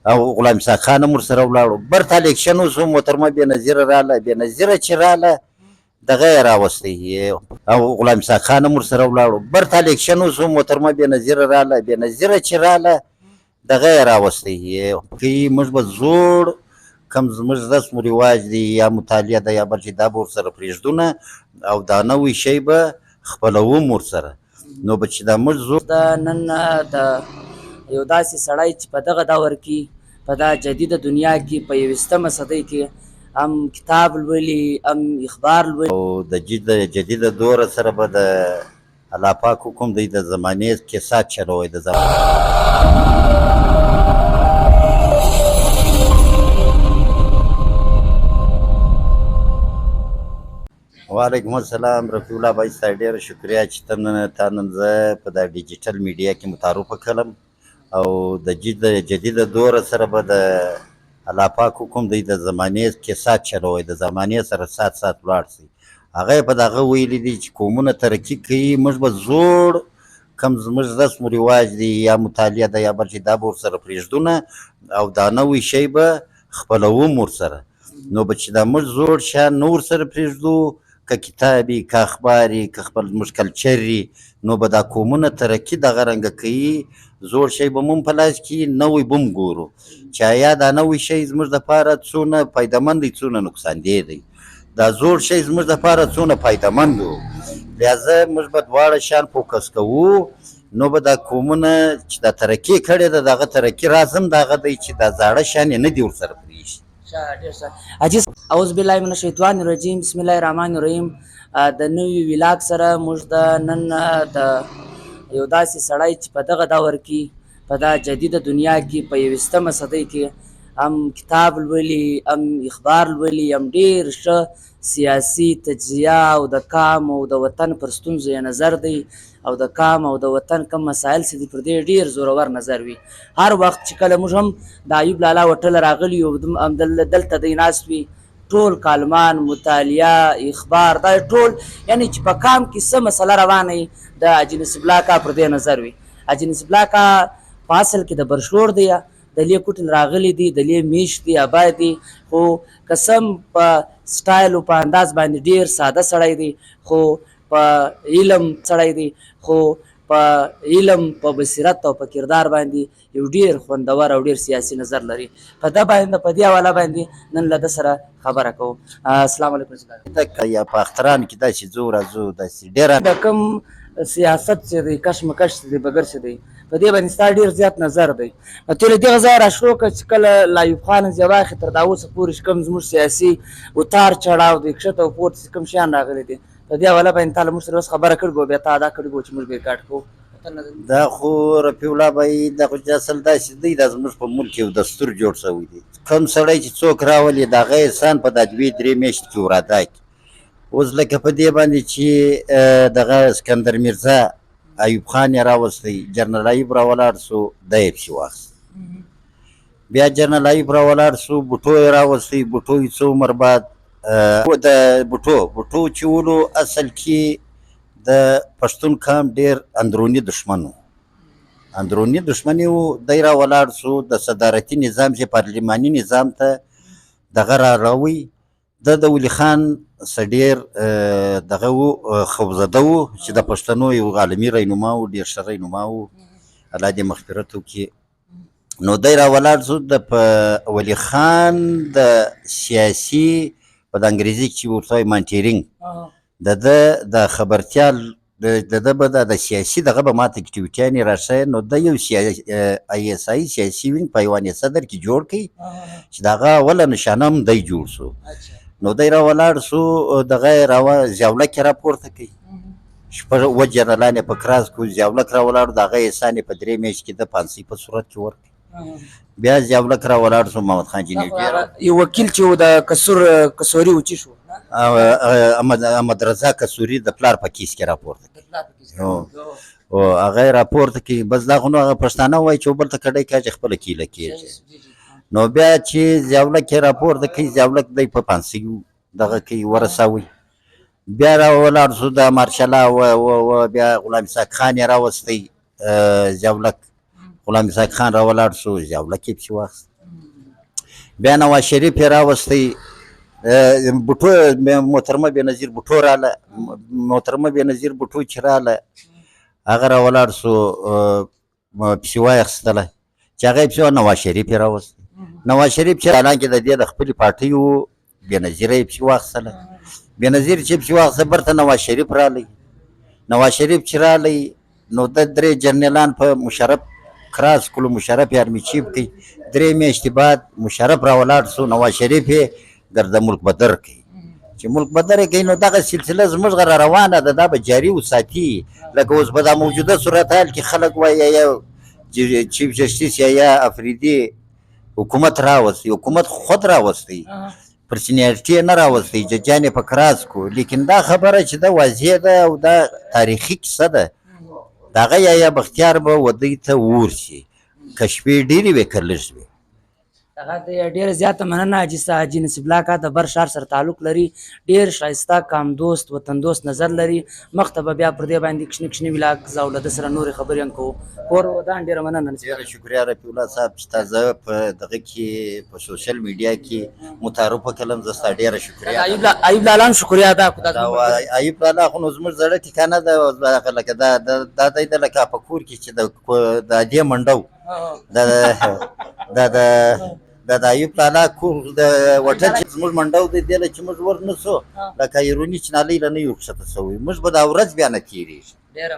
او غلام اسحاق خان هم ورسره ولاړو. برته الیکشن وشو، محترمه بېنظیره راله. بېنظیره چې راله دغه یې راوستی او غلام اسحاق خان هم ورسره ولاړو. برته الیکشن وشو، محترمه بېنظیره راله. بېنظیره چې راله دغه یې راوستی. که موږ به زوړ کم زموږ رسم و رواج دی یا مطالعه ده یا بل چې دا به ورسره پرېږدو نه، او دا نوی شی به خپلوم ورسره. نو به چې دا موږ زوړ د نن د یو داسې سړی چې په دغه دور کې، په دا جدیده دنیا کې، په 21مه صدۍ کې هم کتاب لولي هم اخبار لولي. او د جدیده دوره سره به د الله پاک حکم دی د زمانې کې سات چلوی د زمانې. وعلیکم السلام رفیع الله بھائی، ستا ډېره شکریه چې ته نن تا نن زه په دا ډیجیټل میډیا کې متعارف کړم. او د جدیده دوره سره به د الله پاک حکم دی د زمانې کې سات چلوی، د زمانې سره سات سات ولاړ سي. هغه یې په دغه ویلي دي چې قومونه ترقي کوي، موږ به زوړ کم زموږ رسم و رواج دی یا مطالعه ده یا بل چې دا به ورسره پرېږدو نه، او دا نوی شی به خپلوم ورسره. نو به چې دا موږ زوړ شیان نه ورسره پرېږدو، که کتاب وي، که اخبار وي، که خپل زموږ کلچر وي، نو به دا قومونه ترقي دغه رنګه کوي. زوړ شی به مونږ په لاس کې نوی به هم ګورو چې آیا دا نوی شی زموږ دپاره څونه فایدهمند دی، څونه نقصانده دی. دا زوړ شی زموږ دپاره څونه فایدهمند و، لهذا موږ به دواړه شیان فوکس کوو. نو به دا قومونه چې دا ترقي کړې ده، دغه ترقي راز هم دغه دی چې دا زاړه شیان یې نه دي ورسره پرېښي. ډېر ښه عاجز. اعوذ بالله من الشیطان الرجیم، بسم الله الرحمن الرحیم. د نوي ویلاګ سره موږ د نن د یو داسې سړی چې په دغه دور کې، په دا جدیده دنیا کې، په 21مه صدۍ کې هم کتاب لولي هم اخبار لولي هم ډېر ښه سیاسي تجزیه او د قام او د وطن پر ستونزو یې نظر دی، او د قام او د وطن کوم مسایل چې دي پر دې ډېر زورور نظر وي. هر وخت چې کله موږ هم د ایوب لالا هوټل راغلي یو، هم دلته دی ناست وي، ټول کالمان، مطالعه، اخبار، دا ټول یعنی چې په قام کې څه مسله روانه وي د حاجي نصیب الله کا پر دې نظر وي. حاجي نصیب الله کا په اصل کې د برښور دی، د لې کوټې نه راغلي دي، د لې میشت دي، آباد دي، خو قسم په سټایل او په انداز باندې ډېر ساده سړی دی، خو په علم سړی دی، خو په علم، په بصیرت او په کردار باندې یو ډېر خوندور او ډېر سیاسي نظر لري. په ده باندې، په دې حواله باندې نن له ده سره خبره کوو. السلام علیکم. یا په اختران کې داسې ځو راځو داسې ډېره د کوم سیاست چې دی، کشمکش چې دی، بګر چې دی، په دې باندې ستا ډېر زیات نظر دی. نو ته له دغه ځایه راشروع کړه چې کله له ایوب خان ځواخې تر دا اوسه پورې چې کوم زموږ سیاسي اتار چړاو دی، کښته او پورته چې کوم شیان راغلي دي، په دې حواله باندې تا له موږ سره اوس خبره کړې وه، بیا تا ادا کړې وه چې موږ به یې ګډ کړو. دا خو رفیع الله بھائی، دا خو چې اصل داسې دی، دا زموږ په ملک یو دستور جوړ شوی دی. کوم سړی چې څوک راولي د هغه احسان په دا دوې درې میاشتې کې ور ادا کړي. اوس لکه په دې باندې چې دغه اسکندر میرزا ایوب خان یې راوستی، جنرال ایوب راولاړ سو، دی یې پسې واخیست. بیا جنرال ایوب راولاړ سو، بوټو یې راوستی، بوټو یې څو عمر بعد د بوټو چې ولو اصل کې د پښتون قام ډېر اندروني دښمن و، اندروني دښمن یې و. دی راولاړ سو، د صدارتي نظام چې پارلماني نظام ته دغه راراوی. ده د ولي خان څه ډېر دغه و، خوفزده و چې د پښتنو یو عالمي رهنما و، ډېر ښه رهنما و، الله دې مغفرت وکړي. نو دی راولاړ سو، د په ولي خان د سیاسي په د انګریزي کې چې ورته وایي مانټیرینګ، د ده د خبرتیا د ده به د سیاسي دغه به ماته اکټیویټیانې راښیې. نو ده یو آی اس آی سیاسي وینګ په ایوان صدر کې جوړ کړي چې د هغه اوله نشانه هم دی جوړ سو. نو دی راولاړ سو، دغه یې ضیاءالحق یې راپورته کړي، شپږ اووه جنرالان یې په کراس کړو. ضیاءالحق راولاړ، د هغه احسان یې په 3 میاشتې کې د پانسۍ په صورت کې ورکړ. بیا ضیاءالحق راولاړ سو، محمد خان جنیټي یو وکیل چې و د کسوري و چې شو، احمد رضا کسوري د پلار په کیس کې راپورته کړ. او هغه یې راپورته کړي. بس دا خو نو هغه پښتانه وایي چې بل ته کډۍ کاږي خپله کیله کېږي. نو بیا چې ضیاءالحق یې راپورته کړي، ضیاءالحق دی په پانسۍ دغه کوي ورسوي. بیا راولاړ سو د مارشلا و بیا غلام اسحاق خان یې راوستی، ضیاءالحق غلام اسحاق خان راولاړ سو، ضیاءالحق یې پسې واخیست. بیا نواز شریف یې راوستی، بوټو، محترمه بېنظیر بوټو راله. محترمه بېنظیر بوټو چې راله، هغه راولاړ سو، پسې واخیستله چې هغه یې پسې نواز شریف یې راوست. نواز شریف چې حالانکه د دې د خپلې پارټۍ و، بېنظیره یې پسې واخیستله. بېنظیر چې پسې واخیسته، بیرته نواز شریف رالی. نواز شریف چې رالی، نو د درې جنرالان په مشرف کراس کړو، مشرف یې army chief کړي. 3 میاشتې بعد مشرف راولاړ سو، نواز شریف یې ګرده ملک بدر کړي. چې ملک بدر کوي، نو دغه سلسله زموږ غره روانه ده، دا به جاري وساتي. لکه اوس به دا موجوده صورتحال کې خلک وایي یا chief justice یا افریدي حکومت راوستی. حکومت خود راوستی، پر seniority نه راوستی، ججان یې په کراس کو. لیکن دا خبره چې دا واضح ده او دا تاریخي کیسه ده، دغه یا بختیار به ودی ته ورسي، که شپې ډېرې وې که لږ وې. هغه د ډیره زیاته مننه حاجي صاحب. حاجي نصیب الله کا د بر ښار سره تعلق لري، ډیر ښایسته، قام دوست، وطن دوست نظر لري. مخته به بیا پر دې باندې کوچني کوچني ولاګ او له ده سره نورې خبرې هم کوو. کور ودان، ډیره مننه نصیب. ډېره شکریه رفیع الله صاحب چې تازه په دغه کې په social media کې متعارف کړم. زه ستا ډېره شکریه. ایوب لالا هم شکریه ادا کړو. دا ایوب لالا خو نو زموږ زړه ټکانه ده. لکه دا دی د لکه په کور کې چې د ادې منډو دا دا د دا د ایوب لالا کور د وټل چې زموږ منډو دی، دی له چې موږ ور نه سو، لکه ایروني چې نالۍ له نه یو کښته سوی، موږ به دا ورځ بیا نه تېرېږي. ډیره.